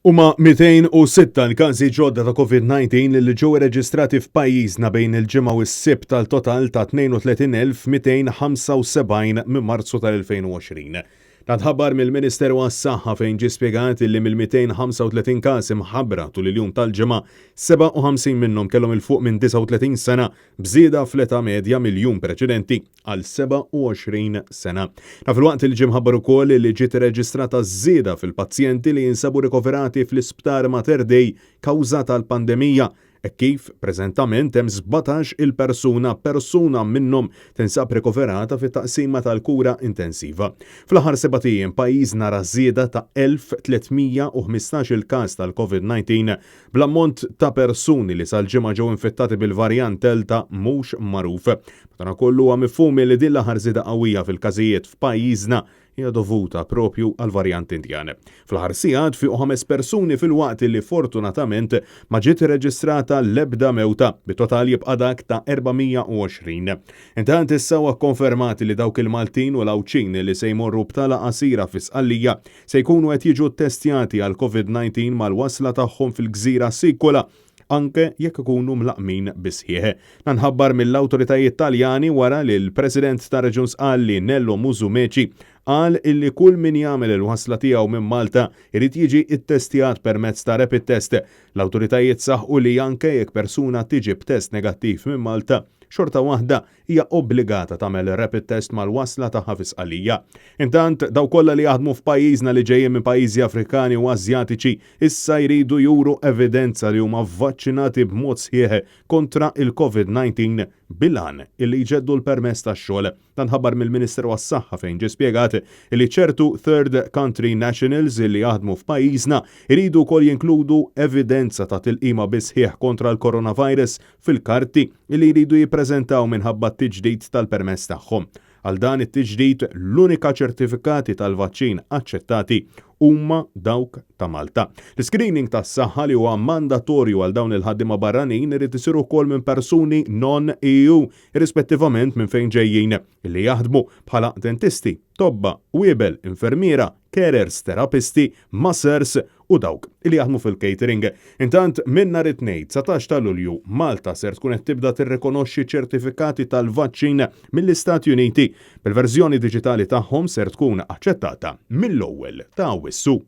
Huma 206 l-każi ġodda ta' Covid-19 li ġew irreġistrati f'pajjiżna bejn il-Ġimgħa u s-Sibt għal total ta' 32,275 minn Marzu tal-2020. Dan tħabbar mill-Ministeru għas-Saħħa fejn ġie spjegat li mill-235 każ imħabbra tul il-jum tal-Ġimgħa, 57 minnhom kellhom 'il fuq minn 39 sena b'żieda fl-età medja mill-jum preċedenti għal 27 sena. Dan filwaqt li ġie mħabbar ukoll li ġiet irreġistrata żieda fil-pazjenti li jinsabu rikoverati fl-Isptar Mater Dei kawża tal-pandemija hekk kif preżentament hemm 17 il persuna, persuna minnhom tinsab rikoverata fit-taqsima tal-kura intensiva. Fl-aħħar sebat ijiem pajjiżna ra żieda ta' 1,315 il każ tal-Covid-19 bl-ammont ta' persuni li sal-Ġimgħa ġew infettati bil-varjant Delta mhux magħruf. Madankollu huwa mifhum li din l-aħħar żieda qawwija fil-każijiet f'pajjiżna hija dovuta proprju għall-varjant Indjan. Fl-aħħar sigħat fiequ ħames persuni filwaqt li fortunatament ma ġiet irreġistrata l-ebda mewta, bit-total jibqa' dak ta' 420. Intant issa huwa kkonfermat li dawk il-Maltin u l-Għawdxin li se jmorru btala qasira fi Sqallija se jkunu qed jiġu ttestjati għall-Covid-19 mal-wasla tagħhom fil-gżira Sikula anke jekk ikunu mlaqqmin bis-sħiħ. Dan ħabbar mill-awtoritajiet Taljani wara li l-President tar-Reġjun Sqalli Nello Musumeci qal illi kull min jagħmel il-wasla tiegħu minn Malta jrid jiġi ttestjat permezz ta' rapid test. L-awtoritajiet saħqu li anke jekk persuna tiġi b'test negattiv minn Malta, xorta waħda hija obbligata tagħmel rapid test mal-wasla tagħha fi Sqallija. Intant, dawk kollha li jaħdmu f'pajjiżna li ġejjin minn pajjiżi Afrikani u Asjatiċi issa jridu juru evidenza li huma vvaċċinati b'mod sħiħ kontra il-Covid-19 bil-għan illi jġeddu l-permess tax-xogħol. Dan tħabbar mill-Ministeru għas-Saħħa fejn ġie spjegat illi ċertu third country nationals illi jaħdmu f'pajjiżna jridu wkoll jinkludu evidenza ta' tilqima bis-sħiħ kontra l-coronavirus fil-karti li jridu jippreżentaw minħabba t-tiġdid tal-permess tagħhom. Għal dan it-tiġdid, l-unika ċertifikati tal-vaċċin aċċettati huma dawk ta' Malta. L-iscreening tas-saħħa li huwa mandatorju għal dawn il-ħaddiema barranin irid isir ukoll minn persuni non-EU, irrispettivament minn fejn ġejjin, li jaħdmu bħala dentisti, tobba, qwiebel, infermiera, carers, terapisti, masseurs u dawk li jaħdmu fil-catering. Intant, minn nhar it-Tnejn, 19 ta' Lulju, Malta ser tkun qed tibda tirrikonoxxi ċertifikati tal-vaċċin mill-Istati Uniti, bil-verżjoni diġitali tagħhom ser tkun aċċettata mill-ewwel ta' Awwissu.